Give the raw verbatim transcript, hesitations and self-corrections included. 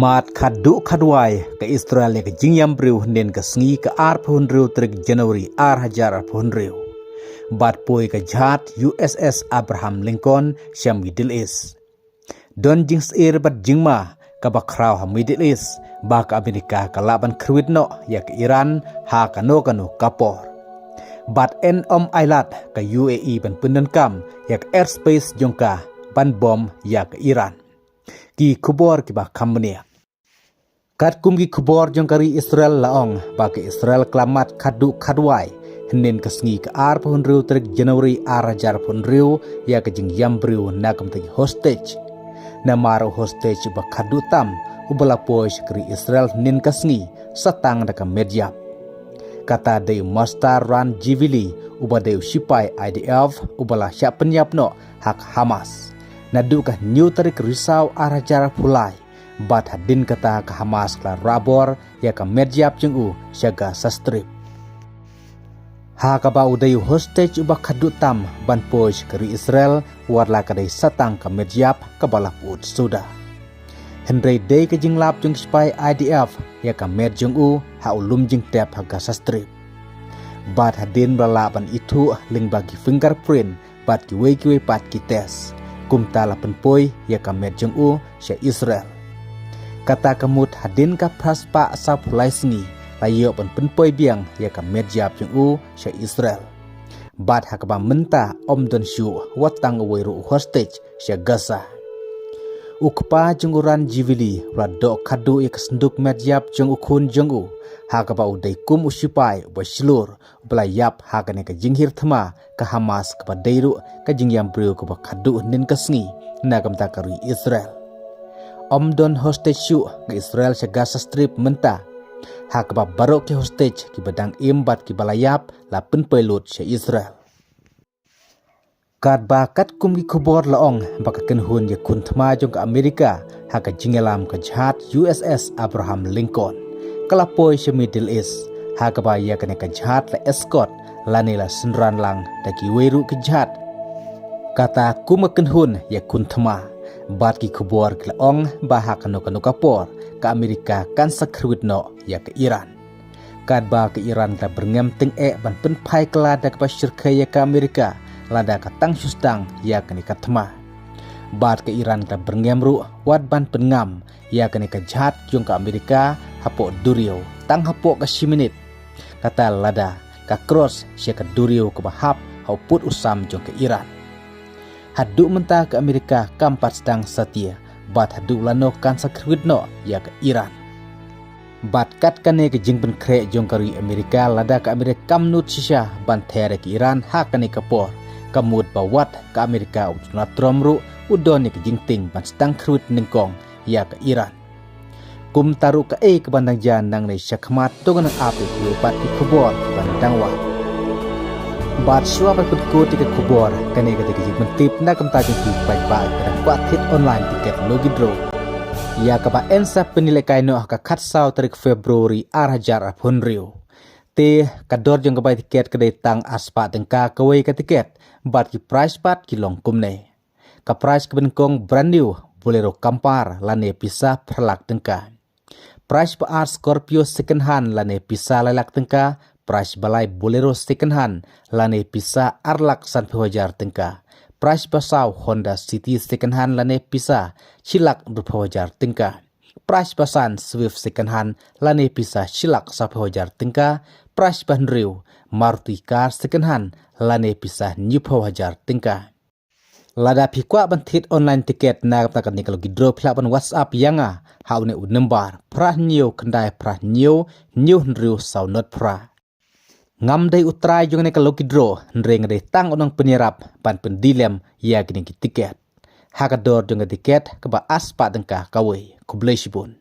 Mat khadduh khadwai ka Israel ïa ka jingïam briew hynnin ka sngi ka arphew hynriew tarik January ar hajar arphew hynriew. Bad poi ka jhat U S S Abraham Lincoln sha Middle East. Don jingsyier bad jingma kaba khraw ha Middle East ba ka Amerika ka lah ban khrwit noh ïa ka Iran ha kano kano ka por. Bad yn ym ailad ka U A E ban pyndonkam ïa ka airspace jong ka ban bom ïa ka Iran. Ki khubor kiba kham bniah. Katkum ki khubor jong ka ri Israel la ong ba ka Israel ka la mat khadduh khadwai hynnin ka sngi ka arphew hynriew tarik January ar hajar arphew hynriew ïa ka jingïam briew na ka bynta ki hostage. Namar u hostage uba khadduh tam uba la poi sha ka ri Israel hynnin ka sngi sa tang da ka met ïap. Kata dei u Master Ran Givili uba dei u shipai I D F uba la shah pynïap noh ha ka Hamas naduh ka hynñiew tarik Risaw ar hajar arphew lai. Bad hadien kata ka Hamas ka la rabor ïa ka met ïap jong u sha Gaza Strip. Ha kaba u dei u hostage uba khadduh tam ban poi sha ka ri Israel, wat la ka dei sa tang ka met ïap kaba la put suda. Hynrei dei ka jinglap jong ki shipai I D F ïa ka met jong u ha u lum jingtep ha Gaza Strip. Bad hadien ba la lah ban ithuh lyngba ki fingerprint bad kiwei kiwei pat ki test, kumta la pynpoi ïa ka met jong u sha Israel. Kata ka mut hadien ka phra spah sawphew lai sngi la ïoh ban pynpoi biang ïa ka met ïap jong u sha Israel. Bad ha kaba mynta ym don shuh wat tang uwei ruh u hostage sha Gaza. U kpa jong u Ran Givili u la doh khadduh ïa ka synduk met ïap jong u khun jong u ha kaba u dei kum u shipai uba shlur uba la ïap ha kane ka jinghir thma ka Hamas kaba dei ruh ka jingïam briew kaba khadduh hynnin ka sngi na ka bynta ka ri Israel. Ym don hostage shuh ka Israel sha Gaza Strip mynta, ha kaba baroh ki hostage kiba dang im bad kiba la ïap la pynpoi lut sha Israel. Katba katkum ki khubor la ong ba ka kynhun ïakhun thma jong ka Amerika ha ka jingïalam ka jhat U S S Abraham Lincoln ka la poi sha Middle East, ha kaba ïa kane ka jhat la escort lane la synran lang da kiwei ruh ki jhat. Kata kum ka kynhun ïakhun thma, bad ki khubor ki la ong ba ha kano kano ka por ka Amerika kan sa khrwit noh ïa ka Iran. Katba ka Iran ka la byrngem tyngeh ban pynphai kylla da kaba shyrkhei ïa ka Amerika lada ka tang shu sdang ïa kane ka thma. Bad ka Iran ka la byrngem ruh wat ban pynngam ïa kane ka jhat jong ka Amerika hapoh duriaw tang hapoh ka shi minit. Kata lada ka cross sha ka duriaw kaba hap ha u pud u sam jong ka Iran. Haduh mynta ka Amerika kam pat sdang satia bad haduh lano kan sa khrwit noh ïa ka Iran. Bad kat kane ka jingpynkhreh jong ka ri Amerika, lada ka Amerika kam nud shisha ban ther ïa ka Iran ha kane ka por, ka mut ba wat ka Amerika u Donald Trump ruh u don ïa ka jingtieng ban sdang khrwit nyngkong ïa ka Iran. Kumta ruh kaei kaban dang jia nangne shakhmat to ngin ap ïa kiwei pat ki khubor kiban dang wan. Bad shuwa ban pynkut ïa ki khubor, kane ka dei ka jingpyntip na ka bynta jong phi paidbah kiba dang kwah thied online tiket lucky draw ïa kaba yn sa pynïalehkai noh ha ka khatsaw tarik February ar hajar arphew hynriew. Te ka dor jong ka bai tiket ka dei tang arspah tyngka kawei ka tiket, bad ki prize pat ki long kumne. Ka prize kaba nyngkong brand new Bolero Compare lane pisa phra lak tyngka. Prize ba ar Scorpio second hand lane pisa lai lak tyngka. Prize ba lai Bolero second hand lane pisa ar lak sanphew hajar tyngka. Prize ba saw Honda City second hand lane pisa shi lak hynriewphew hajar tyngka. Prize ba san Swift second hand lane pisa shi lak sawphew hajar tyngka. Prize ba hynriew Maruti car second hand lane pisa hynñiewphew hajar tyngka. Lada phi kwah ban thied online tiket na ka bynta kane ka lucky draw, phi lah ban WhatsApp ïa nga ha une u number phra hynñiew khyndai phra hynñiew hynñiew hynriew saw not phra. Ngam dei u trai jong kane ka lucky draw, hynrei nga dei tang u nongpynïarap ban pyndilem ïa kine ki tiket. Ha ka dor jong ka tiket kaba arspah tyngka kawei. Khublei shibun.